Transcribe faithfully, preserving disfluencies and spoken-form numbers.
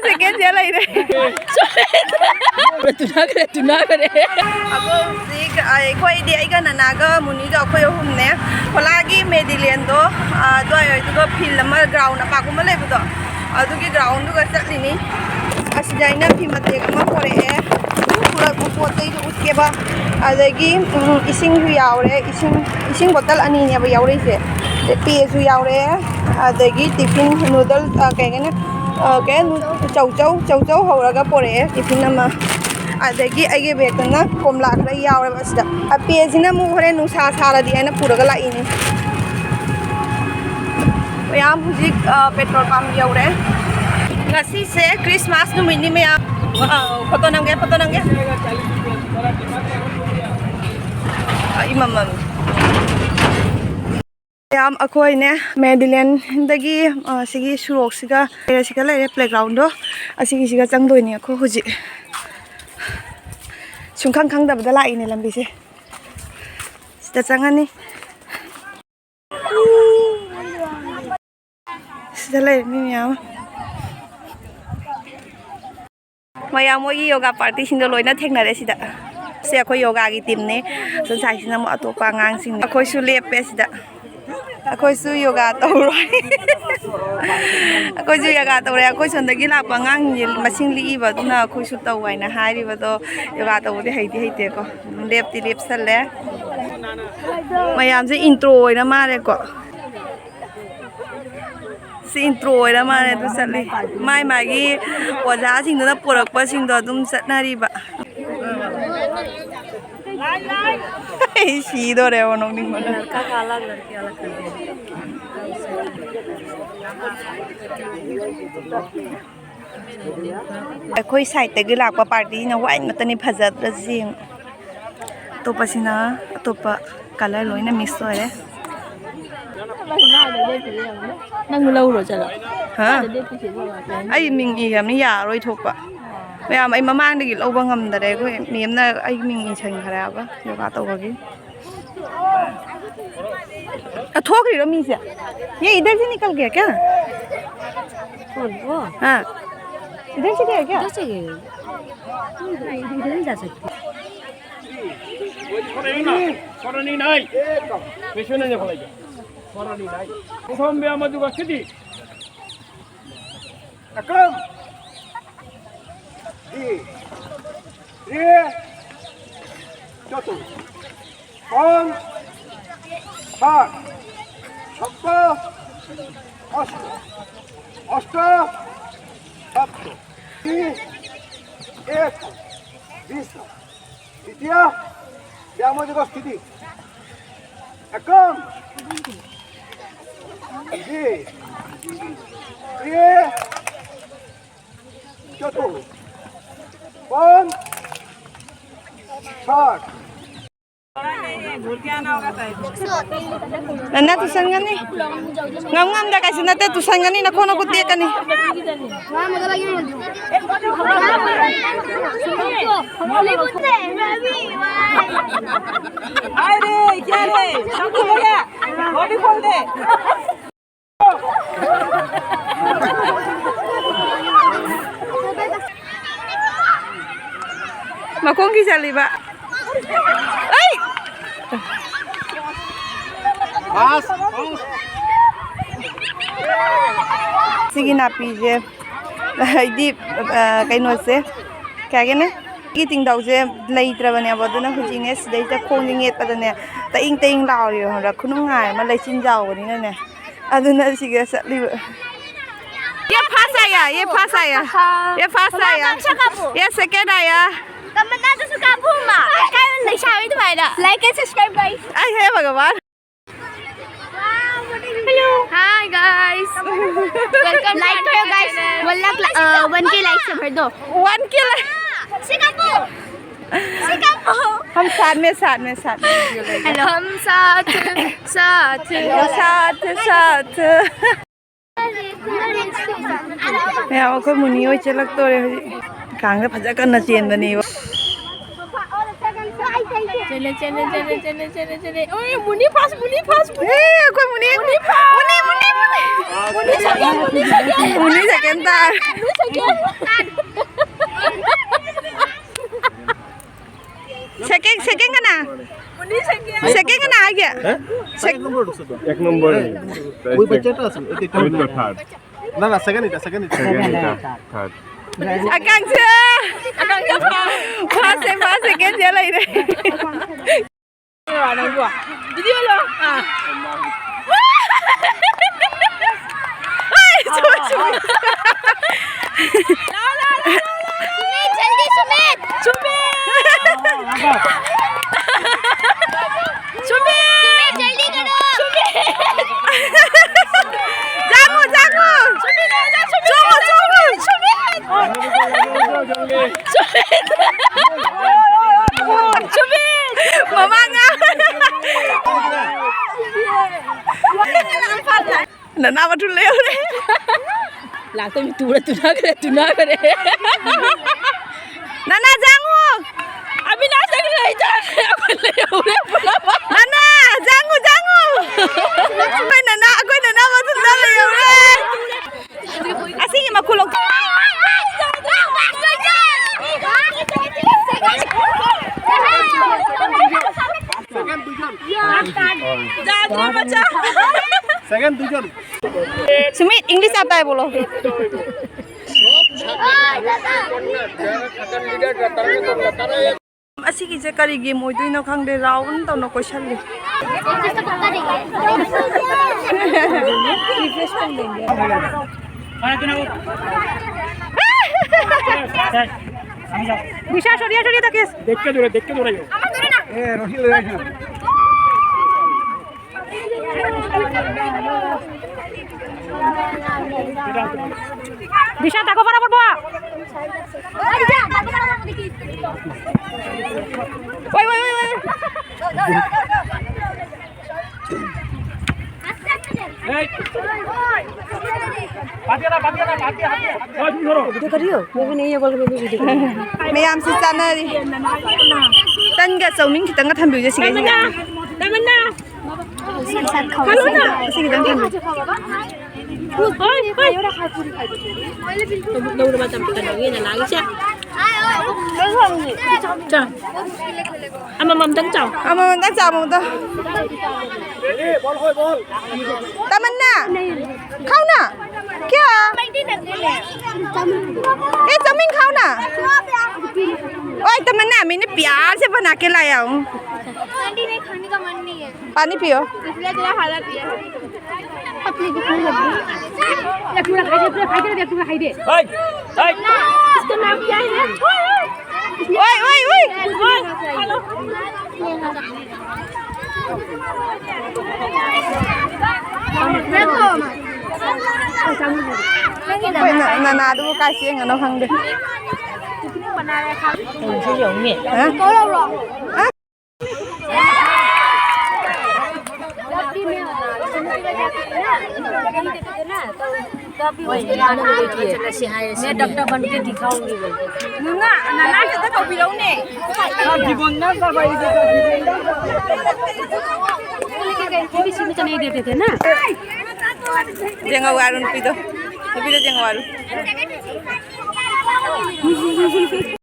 ꯁꯦꯀꯦꯟꯁꯦ ꯂꯩꯔꯦ꯫ ꯇꯨꯅꯥꯈ꯭ꯔꯦ, ꯇꯨꯅꯥꯈ꯭ꯔꯦ꯫ ꯑꯩꯈꯣꯏ ꯍꯧꯖꯤꯛ, ꯑꯩꯈꯣꯏꯗꯤ ꯑꯩꯒ ꯅꯅꯥꯒ ꯃꯨꯅꯤꯒ ꯑꯩꯈꯣꯏ ꯑꯍꯨꯝꯅꯦ꯫ ꯈꯣꯂꯥꯒꯤ ꯃꯦꯗꯤꯂꯦꯟꯗꯣ, ꯑ, ꯑꯗꯨꯋꯥꯏ ꯑꯣꯏꯗꯨꯒ ꯐꯤꯜ ꯑꯃ, ꯒ꯭ꯔꯥꯎꯟ ꯑꯄꯥꯛꯄ ꯑꯃ ꯂꯩꯕꯗꯣ, ꯑꯗꯨꯒꯤ ꯒ꯭ꯔꯥꯎꯟꯗꯨꯒ ꯆꯠꯂꯤꯅꯤ꯫ ꯑꯁꯤꯗ ꯑꯩꯅ ꯐꯤ ꯃꯇꯦꯛ ꯑꯃ ꯄꯣꯔꯛꯑꯦ꯫ ꯄꯨꯔꯛꯄ ꯄꯣꯠ ꯆꯩꯗꯣ ꯎꯠꯀꯦꯕ꯫ ꯑꯗꯒꯤ, ꯎꯝ, ꯏꯁꯤꯡꯁꯨ ꯌꯥꯎꯔꯦ꯫ ꯏꯁꯤꯡ, ꯏꯁꯤꯡ ꯕꯣꯇꯜ ꯑꯅꯤꯅꯦꯕ ꯌꯥꯎꯔꯛꯏꯁꯦ꯫ ꯄꯦꯁꯨ ꯌꯥꯎꯔꯦ꯫ ꯑꯗꯒꯤ ꯇꯤꯐꯤꯟ ꯅꯨꯗꯜ, ꯑ, ꯀꯩ ꯍꯥꯏꯅꯤ? ꯑ, ꯀꯩ ꯍꯥꯏꯅꯤ? ꯆꯧꯆꯧ, ꯆꯧꯆꯧ ꯍꯧꯔꯒ ꯄꯣꯔꯛꯑꯦ ꯇꯤꯐꯤꯟ ꯑꯃ꯫ ꯑꯗꯒꯤ ꯑꯩꯒꯤ ꯕꯦꯒꯇꯅ ꯀꯣꯝꯂꯥ ꯈꯔ ꯌꯥꯎꯔꯦꯕ ꯑꯁꯤꯗ꯫ ꯑ, ꯄꯦꯁꯤꯅ ꯑꯃꯨꯛ ꯍꯣꯔꯦꯟ ꯅꯨꯡꯁꯥ ꯁꯥꯔꯗꯤ ꯍꯥꯏꯅ ꯄꯨꯔꯒ ꯂꯥꯛꯏꯅꯦ꯫ ꯃꯌꯥꯝ ꯍꯧꯖꯤꯛ, ꯑ, ꯄꯦꯇ꯭ꯔꯣꯜ ꯄꯝ ꯌꯧꯔꯦ꯫ ꯉꯁꯤꯁꯦ ꯈ꯭ꯔꯤꯁꯃꯥꯁ ꯅꯨꯃꯤꯠꯅꯤ ꯃꯌꯥꯝ꯫ ꯑ, ꯐꯣꯇꯣ ꯅꯝꯒꯦ, ꯐꯣꯇꯣ ꯅꯝꯒꯦ꯫ ꯑ, ꯏꯃꯝꯃꯝ꯫ ꯃꯌꯥꯝ ꯑꯩꯈꯣꯏꯅꯦ ꯃꯦꯗꯤꯂꯦꯟꯗꯒꯤ, ꯑ, ꯁꯤꯒꯤ ꯁꯣꯔꯣꯛꯁꯤꯒ ꯁꯤꯒ ꯂꯩꯔꯦ ꯄ꯭ꯂꯦꯒ꯭ꯔꯥꯎꯟꯗꯣ꯫ ꯑꯁꯤꯒꯤꯁꯤꯒ ꯆꯪꯗꯣꯏꯅꯦ ꯑꯩꯈꯣꯏ ꯍꯧꯖꯤꯛ꯫ ꯁꯨꯡꯈꯪ ꯈꯪꯗꯕꯗ ꯂꯥꯛꯏꯅꯦ ꯂꯝꯕꯤꯁꯦ꯫ ꯁꯤꯗ ꯆꯪꯉꯅꯤ꯫ ꯁꯤꯗ ꯂꯩꯔꯦ ꯃꯤ ꯃꯌꯥꯝ ꯑꯃ꯫ ꯃꯌꯥꯝ ꯃꯣꯏꯒꯤ ꯌꯣꯒꯥ ꯄꯥꯔꯇꯤꯁꯤꯡꯗꯣ ꯂꯣꯏꯅ ꯊꯦꯡꯅꯔꯦ ꯁꯤꯗ꯫ ꯁꯦ ꯑꯩꯈꯣꯏ ꯌꯣꯒꯥꯒꯤ ꯇꯤꯝꯅꯦ꯫ ꯁꯣꯝ ꯁꯥꯏꯠꯁꯤꯅ ꯑꯃꯨꯛ ꯑꯇꯣꯞꯄ ꯑꯉꯥꯡꯁꯤꯡ꯫ ꯑꯩꯈꯣꯏꯁꯨ ꯂꯦꯞꯄꯦ ꯁꯤꯗ꯫ ꯑꯩꯈꯣꯏꯁꯨ ꯌꯣꯒꯥ ꯇꯧꯔꯣꯏ꯫ ꯑꯩꯈꯣꯏꯁꯨ ꯌꯣꯒꯥ ꯇꯧꯔꯦ꯫ ꯑꯩꯈꯣꯏ ꯁꯣꯝꯗꯒꯤ ꯂꯥꯛꯄ ꯑꯉꯥꯡꯁꯤꯡꯁꯦ ꯃꯁꯤꯡ ꯂꯤꯛꯏꯕ, ꯑꯗꯨꯅ ꯑꯩꯈꯣꯏꯁꯨ ꯇꯧ ꯍꯥꯏꯅ ꯍꯥꯏꯔꯤꯕꯗꯣ ꯌꯣꯒꯥ ꯇꯧꯕꯗꯤ ꯍꯩꯗꯤ ꯍꯩꯇꯦꯀꯣ꯫ ꯂꯦꯞꯇꯤ ꯂꯦꯞꯁꯜꯂꯦ꯫ ꯃꯌꯥꯝꯁꯦ ꯏꯟꯇ꯭ꯔꯣ ꯑꯣꯏꯅ ꯃꯥꯜꯂꯦꯀꯣ꯫ ꯁꯤ ꯏꯟꯇ꯭ꯔꯣ ꯑꯣꯏꯔ ꯃꯥꯜꯂꯦ꯫ ꯑꯗꯨ ꯆꯠꯂꯤ꯫ ꯃꯥꯏ ꯃꯥꯒꯤ ꯑꯣꯖꯥꯁꯤꯡꯗꯨꯅ ꯄꯨꯔꯛꯄꯁꯤꯡꯗꯣ ꯑꯗꯨꯝ ꯆꯠꯅꯔꯤꯕ꯫ ꯑꯩ ꯁꯤꯗꯣꯔꯦꯕ ꯅꯣꯛꯅꯤꯡꯕꯅ꯫ ꯑꯩꯈꯣꯏ ꯁꯥꯏꯠꯇꯒꯤ ꯂꯥꯛꯄ ꯄꯥꯔꯇꯤꯁꯤꯅ ꯋꯥꯏꯠ ꯉꯥꯛꯇꯅꯤ ꯐꯖꯗ꯭ꯔꯁꯤ ꯌꯦꯡꯉꯨ꯫ ꯑꯇꯣꯞꯄꯁꯤꯅ ꯑꯇꯣꯞꯄ ꯀꯂꯔ ꯂꯣꯏꯅ ꯃꯤꯛꯁ ꯑꯣꯏꯔꯦ꯫ ꯅꯪ ꯂꯧꯔꯣ ꯆꯠꯂꯣ꯫ ꯍꯥ? ꯑꯩ ꯃꯤꯡ ꯏꯈ꯭ꯔꯕꯅꯤ, ꯌꯥꯔꯔꯣꯏ ꯊꯣꯛꯄ꯫ ꯃꯌꯥꯝ, ꯑꯩ ꯃꯃꯥꯡꯗꯒꯤ ꯂꯧꯕ ꯉꯝꯗꯔꯦ꯫ ꯑꯩꯈꯣꯏ ꯃꯦꯝꯅ ꯑꯩꯒꯤ ꯃꯤꯡ ꯏꯁꯟꯈ꯭ꯔꯦꯕ ꯌꯣꯒꯥ ꯇꯧꯕꯒꯤ꯫ ꯑ, ꯊꯣꯛꯈ꯭ꯔꯤꯔꯣ ꯃꯤꯁꯦ? ये इधर से निकल गया क्या? हाँ। इधर से गया क्या? इधर से गए। इधर नहीं जा सकते। সরণি নাই। পেছনে যে ফেলাই দাও। সরণি নাই। প্রথম ব্যায়াম যোগ স্থিতি। একম। জি। রে। চতুর। পঞ্চ। ষট। সপ্ত। অষ্ট। অষ্ট। সপ্ত। ত্রিশ। এক। বিশ। তৃতীয় ব্যায়াম যোগ স্থিতি। একম। জি। ত্রিশ। চতুর। পঞ্চ। ষট। ꯅꯪꯅ ꯇꯨꯁꯟꯒꯅꯤ꯫ ꯉꯝ ꯉꯝꯗ ꯀꯩꯁꯨ ꯅꯠꯇꯦ, ꯇꯨꯁꯟꯒꯅꯤ, ꯅꯈꯣꯡ ꯅꯈꯨꯠ ꯇꯦꯛꯀꯅꯤ꯫ अरे, क्या रे? शंभू भैया, बॉडी खोल दे। ꯃꯈꯣꯡꯒꯤ ꯆꯠꯂꯤꯕ꯫ ꯑꯩ! ꯁꯤꯒꯤ ꯅꯥꯄꯤꯁꯦ, ꯍꯥꯏꯗꯤ, ꯑ, ꯀꯩꯅꯣꯁꯦ, ꯀꯩ ꯍꯥꯏꯒꯦꯅꯦ? ꯁꯤꯒꯤ ꯇꯤꯡꯗꯧꯁꯦ ꯂꯩꯇ꯭ꯔꯕꯅꯦꯕ, ꯑꯗꯨꯅ ꯍꯧꯖꯤꯛꯅꯦ, ꯁꯤꯗꯩꯁꯤꯗ ꯈꯣꯡꯁꯦ ꯅꯦꯠꯄꯗꯅꯦ, ꯇꯛꯏꯡ ꯇꯛꯏꯡ ꯂꯥꯎꯔꯤꯕ, ꯈꯪꯕ꯭ꯔꯥ? ꯈꯨꯅꯨꯡꯉꯥꯏ ꯑꯃ, ꯂꯩꯆꯤꯟ ꯆꯥꯎꯕꯅꯤꯅꯅꯦ꯫ ꯑꯗꯨꯅ ꯁꯤꯒ ꯆꯠꯂꯤꯕ꯫ ये फर्स्ट आया, ये फर्स्ट आया, ये फर्स्ट आया, ये सेकंड आया। ꯀꯃꯅꯥꯗꯁꯨ ꯀꯥꯞꯄꯨ ꯑꯃ꯫ ꯀꯥꯏ ꯂꯩꯁꯥꯕꯤ ꯑꯗꯨꯃꯥꯏꯅ꯫ Like and subscribe, guys. ꯑꯩ ꯍꯦ ꯚꯒꯋꯥꯟ꯫ Hello. Hi, guys. Welcome to our channel. Like करो, guys. One lakh, uh, one K likes भर दो. वन के लाइक। सिंगापुर। सिंगापुर। हम साथ में, साथ में, साथ में। Hello. हम साथ, साथ, साथ, साथ꯫ ꯃꯌꯥꯝ ꯑꯩꯈꯣꯏ ꯃꯨꯅꯤ ꯍꯣꯏ ꯆꯦꯜꯂꯛꯇꯣꯔꯦ ꯍꯧꯖꯤꯛ꯫ ꯀꯥꯡꯗ ꯐꯖ ꯀꯟꯅ ꯆꯦꯟꯕꯅꯦꯕ꯫ ꯆꯦꯜꯂꯦ, ꯆꯦꯜꯂꯦ, ꯆꯦꯜꯂꯦ, ꯆꯦꯜꯂꯦ, ꯆꯦꯜꯂꯦ, ꯆꯦꯜꯂꯦ꯫ ꯑꯣꯏ, ꯃꯨꯅꯤ ꯐꯥꯔꯁ, ꯃꯨꯅꯤ ꯐꯥꯔꯁ, ꯃꯨꯅꯤ꯫ ꯑꯦ, ꯑꯩꯈꯣꯏ ꯃꯨꯅꯤ, ꯃꯨꯅꯤ ꯐꯥꯔꯁ꯫ ꯃꯨꯅꯤ ꯁꯦꯀꯦꯟ, ꯃꯨꯅꯤ ꯁꯦꯀꯦꯟ꯫ ꯃꯨꯅꯤ ꯁꯦꯀꯦꯟ ꯇꯥꯔꯦ꯫ ꯃꯨꯅꯤ ꯁꯦꯀꯦꯟ꯫ এক নম্বৰ। ওই বাচ্চাটা আছে, এটা, এটা। আমি তো থার্ড। না, না, সেকেন্ড এটা, সেকেন্ড এটা। সেকেন্ড এটা, থার্ড। আকাংক্ষা। আকাংক্ষা ফার্স্ট। ফার্স্ট, ফার্স্ট, সেকেন্ড যে লাইনে। ভিডিও লো। এই, চুপ, চুপ। সুমিত, জলদি সুমিত। সুমিত। সুমিত, জলদি করো। জাগো, জাগো। সুমিত, সুমিত। সুমিত। মামা না। না, না, আমার চুল লেগে উঠে। লাগতো আমি তুড়া তুড়া করে, তুড়া করে। না, না, জাঙু। আমি না জানি না, এটা আমার লেগে উঠে বলা। না, না, জাঙু, জাঙু। কই না, না, কই না, না, আমার চুল লেগে উঠে। Así que me culo. Second দুজন। যা, যা, বাঁচা। সেকেন্ড দুজন। সুমিত, ইংলিশ আতা হ্যায় বলো। ꯑꯁꯤꯒꯤꯁꯦ ꯀꯔꯤ ꯒꯦꯝ ꯑꯣꯏꯗꯣꯏꯅꯣ ꯈꯪꯗꯦ, ꯔꯥꯎꯟ ꯇꯧꯅ ꯀꯣꯏꯁꯜꯂꯤ꯫ দিশা, সরিয়া সরিয়া থাকিস। দেখকে দৌড়ে, দেখকে দৌড়াইও। দিশা, দেখো, পারা পড়বো। ওই, ওই, ওই, ওই। এই। বাদ দিয়া না, বাদ দিয়া না, বাদ দিয়া, বাদ দিয়া। ওই, তুমি ধরো। वीडियो कर रही हो? मैं भी नहीं है, बोल के मैं भी वीडियो कर रही हूँ। ꯃꯌꯥꯝꯁꯤ ꯆꯥꯅꯔꯤ꯫ ꯇꯟꯒ ꯆꯧꯃꯤꯟ ꯈꯤꯇꯪꯒ ꯊꯝꯕꯤꯌꯨꯁꯦ ꯁꯤꯒꯩꯁꯤꯗ꯫ ꯁꯤ ꯈꯤꯇꯪ ꯊꯝꯕꯤꯌꯨ꯫ ꯍꯣꯏ, ꯍꯣꯏ꯫ ꯂꯧꯔꯕ ꯇꯝ-, ꯀꯩꯅꯣꯒꯤ ꯅꯅꯥꯒꯤꯁꯦ꯫ ꯆꯥꯎ꯫ ꯑꯃꯃꯝꯇꯪ ꯆꯥꯎ꯫ ꯑꯃꯃꯝꯇꯪ ꯆꯥꯎ, ꯑꯃꯃꯝꯇꯪ꯫ ꯇꯃꯟꯅꯥ, खाओ ना। क्या? ए, चाउमीन खाओ ना। ओए, तमन्ना, मैंने प्यार से बना के लाया हूँ। आंटी, नहीं, खाने का मन नहीं है। पानी पियो। इसलिए तेरा हालत ये है। अपनी दुकान लग गई। ये पूरा खाई दे, पूरा खाई दे, पूरा खाई दे। हाय, हाय। इसका नाम क्या है? ओए, ओए, ओए। ꯑꯩꯈꯣꯏ ꯅ-, ꯅꯅꯥꯗꯨꯕꯨ ꯀꯥꯏ ꯆꯦꯟꯒꯅꯣ ꯈꯪꯗꯦ꯫ ꯍꯥ? ꯍꯥ? मैं डॉक्टर बन के दिखाऊंगी बोल के। ꯅꯅꯥ, ꯅꯅꯥ ꯈꯛꯇ ꯀꯧꯕꯤꯔꯧꯅꯦ꯫ ꯀꯩꯅꯣ ꯁꯤꯗ ꯀꯅꯥ ꯂꯩꯇꯦꯅ? ꯌꯦꯡꯉꯧ ꯍꯥꯏꯔꯣ ꯅꯨꯄꯤꯗꯣ꯫ ꯅꯨꯄꯤꯗꯣ ꯌꯦꯡꯉꯧ ꯍꯥꯏꯔꯣ꯫